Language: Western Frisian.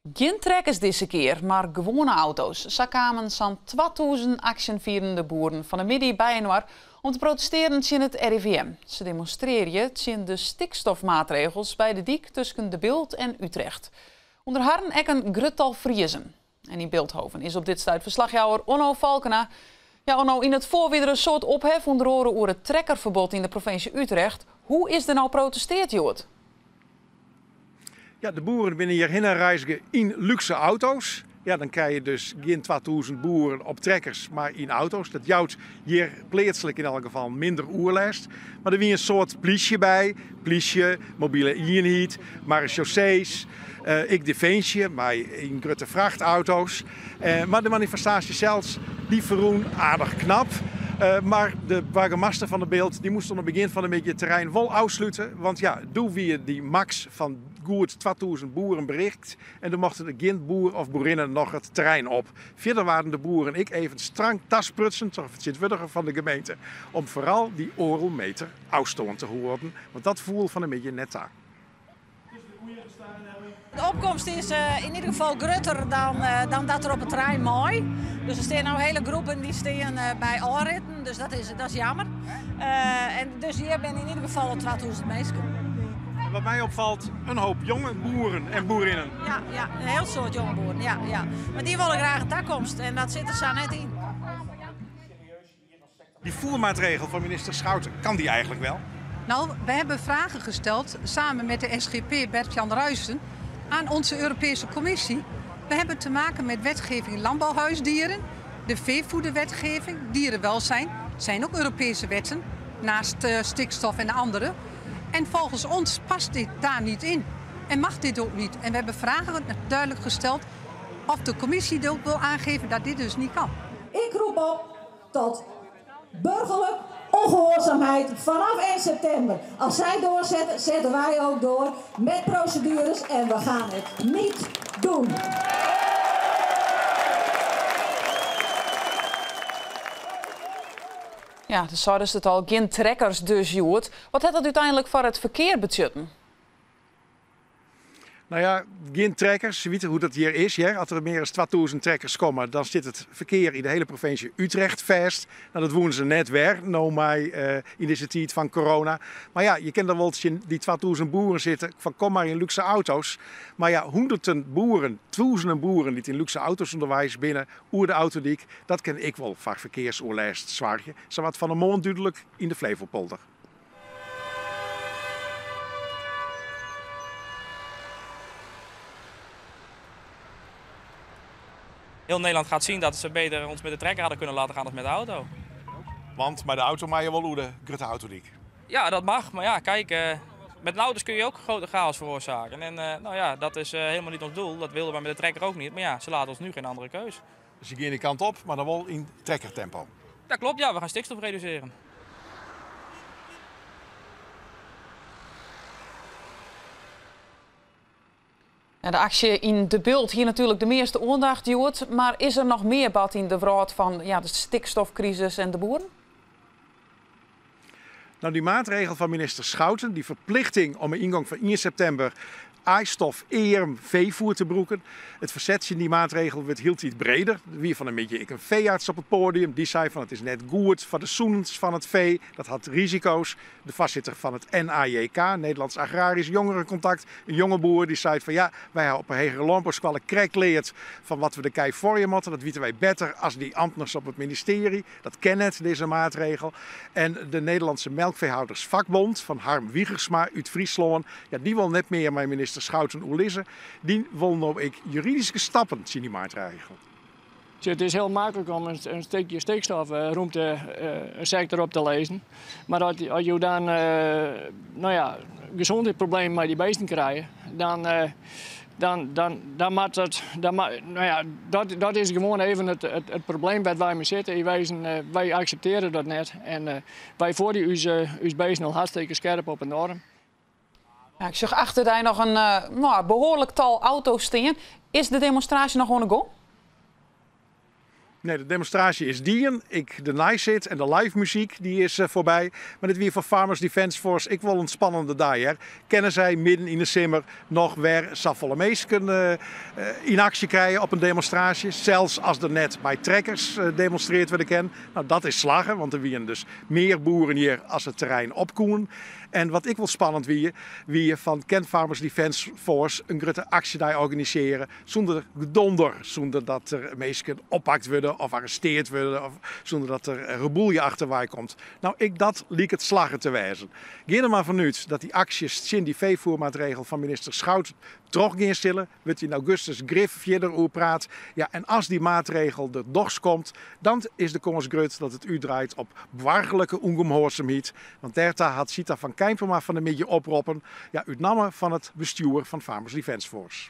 Gjin trekkers dizze kear, mar gewoane auto's. Sa kamen sa'n 2000 aksjefierende boeren fan 'e middei byinoar om te protestearjen tsjin it RIVM. Se demonstrearje tsjin de stikstofmaatregels by de dyk tusken De Bilt en Utrecht. Under harren ek in grut tal Friezen. En yn Bilthoven is op dit stuit ferslachjouwer Onno Falkena. Ja, Onno, yn it foar wie der in soad ophef, ûnder oare oer it trekkerferbod yn de provinsje Utrecht. Hoe is der no protestearre hjoed? Ja, de boeren binne hjirhinne reizge yn lúkse auto's. Ja, dan krije je dus gjin 2000 boeren op trekkers, mar yn auto's. Dat jout hjir pleatslik yn alle gefallen minder oerlêst. Mar der wie in soad plysje by. Plysje, mobile ienheid, marechaussees, eh, ek definsje mei yn grutte frachtauto's. Eh, mar de manifestaasje sels dy ferrûn aardich knap. Eh, mar de boargemaster fan De Bilt dy moast oan it begjin fan de middei it terrein wol ôfslute. Want ja, doe wie dy maks fan goed 2000 boeren berikt en der mochten der gjin boer of boerinne noch it terrein op. Fierder waarden de boeren ek even strang tasprutsen troch in fertsjintwurdiger fan de gemeente om foaral dy oardel meter ôfstân te hâlden, want dat foel fan 'e middei net ta. De opkomst is eh, yn ieder gefal grutter dan, eh, dan dat der op it terrein mei. Dus der stean no hiele groepen dy stean eh, by ôfritten, dus dat is jammer. En dus hjir binne yn ieder gefal al 2000 minsken. En wat my opfalt, in hoop jonge boeren en boerinnen. Ja, ja, in hiel soad jonge boeren, ja, ja. Mar dy wolle graach in takomst en dat sit der sa net yn. Dy foermaatregel fan minister Schouten, kan die eigenlijk wel? Nou, we hebben vragen gesteld samen met de SGP Bert-Jan Ruissen aan onze Europese Commissie. We hebben te maken met wetgeving landbouwhuisdieren, de veevoederwetgeving, dierenwelzijn. Het zijn ook Europese wetten, naast stikstof en andere. En volgens ons past dit daar niet in en mag dit ook niet. En we hebben vragen duidelijk gesteld of de commissie ook wil aangeven dat dit dus niet kan. Ik roep op tot burgerlijk ongehoorzaamheid vanaf 1 september. Als zij doorzetten, zetten wij ook door met procedures en we gaan het niet doen. Ja, dus seidest it al, gjin trekkers dus hjoed. Wat hat dat úteinlik foar it ferkear betsjutten? Nou ja, gjin trekkers. Je witte hoe't dat hjir is. Hear. As der mear as 2000 trekkers komme, dan sit it ferkear yn de hiele provinsje Utrecht fêst. Nou, dat woene se net wer, no mei eh, yn dizze tiid fan corona. Mar ja, je kinne dan wol tsjin dy 2000 boeren sizze fan kom mar yn lúkse auto's. Mar ja, hûnderten boeren, tûzenen boeren dy't yn lúkse auto's ûnderweis binne oer de autodyk, dat kin ek wol foar ferkearsoerlêst soargje. Sa waard fan 'e moarn dúdlik yn de Flevopolder. Heel Nederland gaat zien dat ze beter ons met de trekker hadden kunnen laten gaan dan met de auto. Want mei de auto meie je wol oer de grutte autodyk. Ja, dat mag. Maar ja, kijk, met een auto's kun je ook grote chaos veroorzaken. En nou ja, dat is helemaal niet ons doel. Dat wilden wij met de trekker ook niet. Maar ja, ze laten ons nu geen andere keus. Dus je gean dy kant op, mar dan wol yn trekkertempo. Dat klopt, ja. We gaan stikstof reduceren. De aksje yn De Bilt hie natuerlik de measte oandacht hjoed, mar is der noch mear bard yn de wrâld fan ja, de stikstofkrisis en de boeren? Nou, dy maatregel fan minister Schouten, dy ferplichting om mei yngong fan ien septimber aaistofearm feefoer te brûken. It ferset tsjin dy maatregel wurdt hieltyd breder. Der wie fan 'e middei ek in feearts op it poadium. Dy sei fan it is net goed foar de sûnens fan it fee, dat hat risiko's. De foarsitter fan it NAJK, Nederlands Agrarisch Jongerencontact, in jonge boer, dy seit fan ja, wy hawwe op 'e hegere lânbouskoalle krekt leard fan wat we de kij fuorje moatte. Dat witte wy better as dy amtners op it ministearje. Dat kin net, dizze maatregel. En de Nederlandse Melkveehouders Vakbond fan Harm Wiegersma út Fryslân, ja, dy wol net mear mei minister Schouten oerlizze. Dy wol no ek juridyske stappen tsjin dy maatregel. It is hiel maklik om in stikje stikstofrûmte sektor op te lizzen. Mar as jo dan no ja, gezondheidsproblemen mei dy beesten krije, dan dan, dan, dan moat dat, dan, no ja, dat, dat is gewoan even it, it, it probleem wêr't wy mei sitte. Yn wezen, wy akseptearje dat net en wy fuorje ús, ús beesten al hartstikke skerp op 'e norm. Ja, ik sjoch achter dy noch in no, behoarlik tal auto's stean. Is de demonstraasje noch oan 'e gong? Nee, de demonstraasje is dien. Ek de neisit en de live muzyk dy is foarby. Mar dit wie foar Farmers Defence Force ek wol in spannende dei. Hè? Kinne sy midden yn de simmer noch wer safolle minsken yn aksje krije op in demonstraasje? Sels as der net mei trekkers demonstrearre wurde kin. No, dat is slagge, want der wiene dus mear boeren hjir as it terrein op koene. En wat ek wol spannend wie, wie fan kin Farmers Defence Force in grutte aksjedei organisearje sûnder gedonder, sûnder dat der minsken oppakt wurde of arrestearre wurde of sûnder dat der reboelje achterwei komt. No, ek dat liket slagge te wêzen. Gean der mar fanút dat dy aksjes tsjin dy feefoermaatregel fan minister Schouten trochgean sille. Wurdt yn augustus grif fierder oer praat. Ja, en as dy maatregel der dochs komt, dan is de kâns grut dat it útdraait op boargerlike ûngehoarsumheid. Want dêrta hat Sieta van Keimpema fan 'e middei oproppen, ja, út namme fan it bestjoer fan Farmers Defence Force.